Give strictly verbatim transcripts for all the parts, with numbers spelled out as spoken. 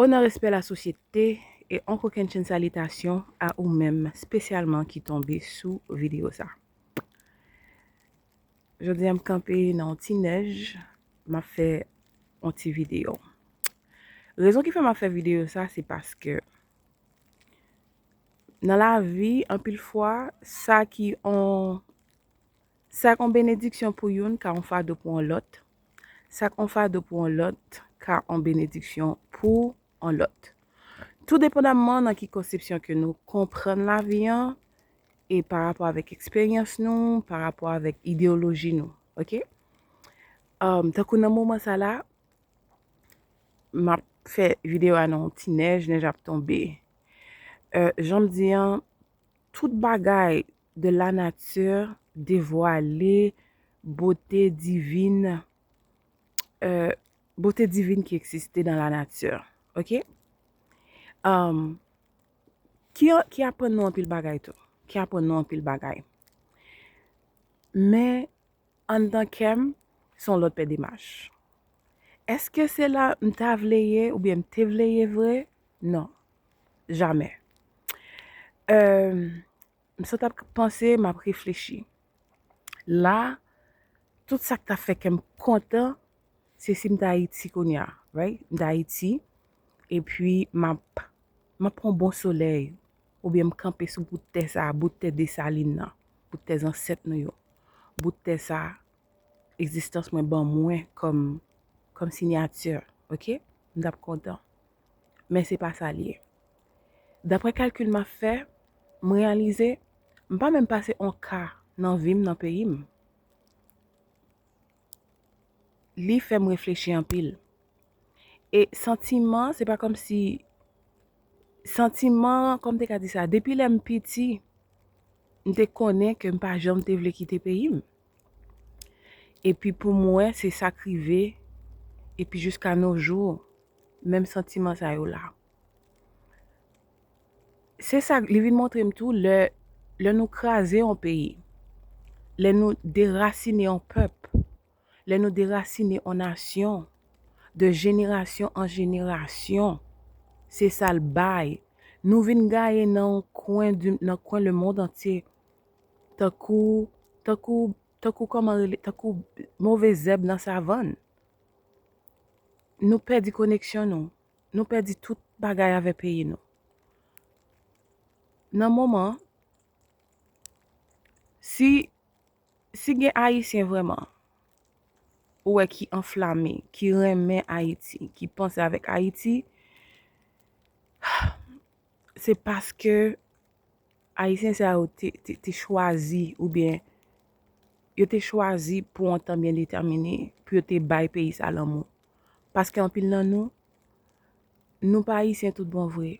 Onè, respè, lasosyete, e on kokennchenn salitasyon a ou menm espesyalman ki tonbe sou videyo sa. Jodi a m kanpe nan yon ti nèj, m ap fè yon ti videyo. Rezon ki fè m ap fè videyo sa, se paske nan lavi, anpil fwa, sa ki on, sa k on benediksyon pou youn ka on fado pou on lòt. Sa k on fado pou on lòt ka on benediksyon pou on lòt. Tou depandamman nan ki konsepsyon ke nou konprann lavi an, e pa rapò avèk eksperyans nou, pa rapò avèk ideyoloji nou, oke? Um, tankou nan moman sa la, m ap fè videyo a nan yon ti nèj, nèj ap tonbe. Euh, jan m di an, tout bagay de la nature devwale bote divin, euh, bote divin ki egziste nan la nature, oke? Um, ki, ki aprann nou anpil bagay tou, ki aprann nou anpil bagay. Men, anndan kè m, se yon lòt pè demach. Èske se la m ta vle ye oubyen m te vle ye vre? Non. Jamè. Euh, m sot ap panse, m ap reflechi. La, tout sa k ta fè kè m kontan, se si m t Ayiti kounye a, right? M t Ayiti, epi m ap, m ap pran bon solèy, oubyen m kanpe sou bout tè sa, bout tè Desalin nan, bout tè zansèt nou yo, bout tè sa, egzistans mwen ban mwen kòm, kòm siyati, oke? M t ap kontan. Men se pa sa l ye. Daprè kalkil m ap fè, m reyalize, m pa menm pase on ka nan vi m nan peyi m. Li fè m reflechi anpil. E santiman, se pa kòmsi, santiman, kòman m te ka di sa, depi lè m piti, m te konnen ke m pa janm te vle kite peyi m. Epi pou mwen, se sa k rive, epi jiska no jou, menm santiman sa yo la. Se sa, li vin montre m tou, lè, lè nou kraze yon peyi, lè nou derasine yon pèp, lè nou derasine yon nasyon, de jenerasyon an jenerasyon, se sa l bay. Nou vin gaye nan yon kwen di, nan kwen lemonn antye, tankou, tankou, tankou kòman rele, tankou move zèb nan savann. Nou pèdi koneksyon nou. Nou pèdi tout bagay avè peyi nou. Nan moman, si, si gen Ayisyen vrèman, ou wè ki anflame, ki renmen Ayiti, ki panse avèk Ayiti, se paske Ayisyen sa yo te, te, te chwazi, oubyen yo te chwazi pou yon tan byen detèmine, pou yo te bay peyi sa lanmou. Paske anpil nan nou, nou pa Ayisyen tout bon vre.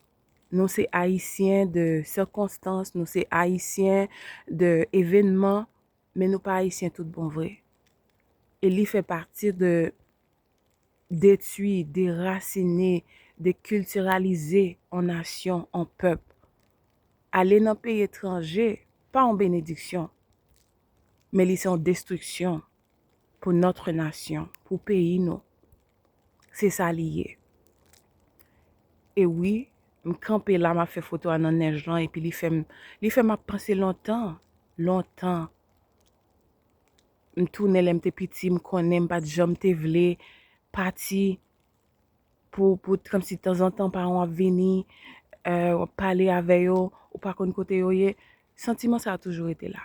Nou se Ayisyen de sikonstans, nou se Ayisyen de evènman, men nou pa Ayisyen tout bon vre. E li fè pati de detwi, derasine, dekiltiralize on nasyon, on pèp. Ale nan peyi etranje, pa on benediksyon, men li se on destriksyon pou notre nation, pou peyi nou. Se sa li ye. E wi, m kanpe la, m ap fè foto a nan nèj lan, epi li fè m, li fè m ap panse lontan, lontan. M tounen lè m te piti, m konnen m pa t janm te vle pati pou, pou kòmsi tanzantan paran w ap vini, euh, w ap pale avè yo, ou pa konn kote yo ye. Santiman sa a toujou rete la.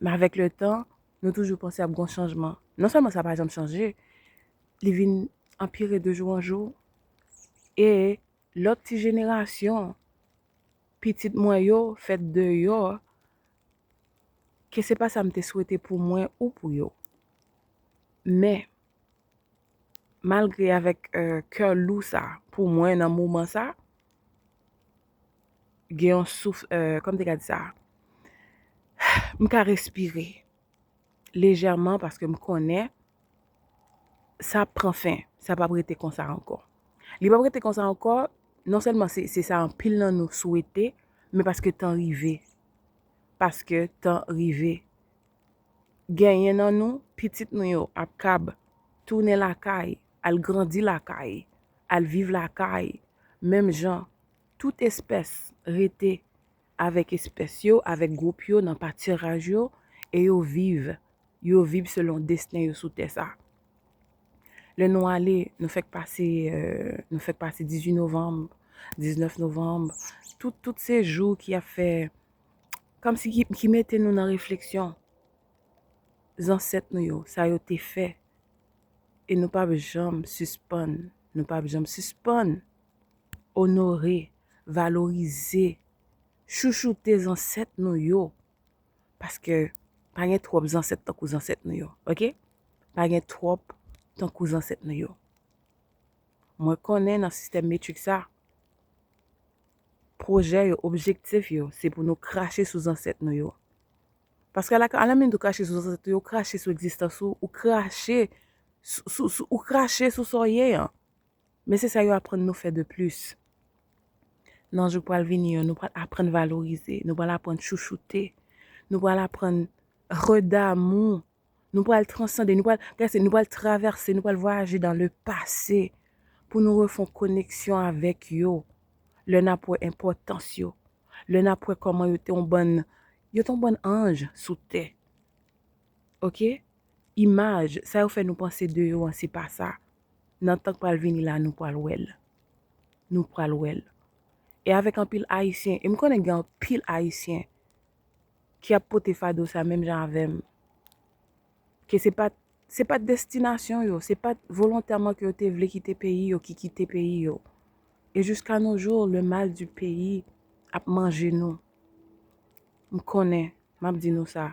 Men avèk letan, nou toujou panse ap gon chanjman. Non sèlman sa pa janm chanje, li vin anpire de jou an jou. E lòt ti jenerasyon, pitit mwen yo, fèt deyò, ke se pa sa m te swete pou mwen ou pou yo. Men, malgre avèk, euh, kè lou sa, pou mwen nan moman sa, gen yon souf, euh, kòman m te ka di sa? M ka respire lejèman paske m konnen sa ap pran fen, sa p ap rete konsa ankò. Li p ap rete konsa ankò, non sèlman se, se sa anpil nan nou swete, men paske tan rive. Paske tan rive. Genyen nan nou, pitit nou yo ap kab tounen lakay, al grandi lakay, al viv lakay, menm jan tout espès rete avèk espès yo, avèk gwoup yo nan patiraj yo, e yo viv, yo viv selon desten yo sou tè sa. Lè nou ale, nou fèk pase, euh, nou fèk pase dizuit novanm, diznèf novanm, tout, tout se jou ki ap fè, kòmsi ki, ki mete nou nan refleksyon. Zansèt nou yo, sa yo te fè. E nou p ap janm sispann, nou p ap janm sispann onore, valorize, chouchoute zansèt nou yo. Paske pa gen twòp zansèt tankou zansèt nou yo, oke? Pa gen twòp tankou zansèt nou yo. Mwen konnen nan sistèm Matrix sa, pwojè yo, objektif yo, se pou nou krache sou zansèt nou yo. Paske ala, ala menm tou krache sou zansèt ou yo, ou krache sou egzistans ou, ou krache sou, sou, sou, ou krache sou sa w ye an. Men se sa yo aprann nou fè de plis. Nan jou k pral vini yo, nou pral aprann valorize, nou pral aprann chouchoute, nou pral aprann redamou, nou pral transande, nou pral, gade, nou pral travèse, nou pral vwayaje dans le passé pou nou refè yon koneksyon avèk yo. Lè n ap wè enpòtans yo, lè n ap wè kòman yo te yon bann, yo te yon bann anj sou tè. Oke? Imaj, sa yo fè nou panse de yo an, se pa sa. Nan tan k pral vini la, nou pral wè l. Nou pral wè l. E avèk anpil Ayisyen, e m konnen gen anpil Ayisyen ki ap pote fado sa menm jan avè m. Ke se pa, se pa destinasyon yo, se pa volontèman ke yo te vle kite peyi yo, ki kite peyi yo. E jusqu'à nos jours, le mal du pays ap manje nou. M konnen, m ap di nou sa,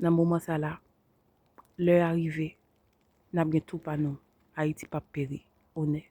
nan moman sa la, lè a rive, n ap gen tou pa nou. Ayiti p ap peri. Onè.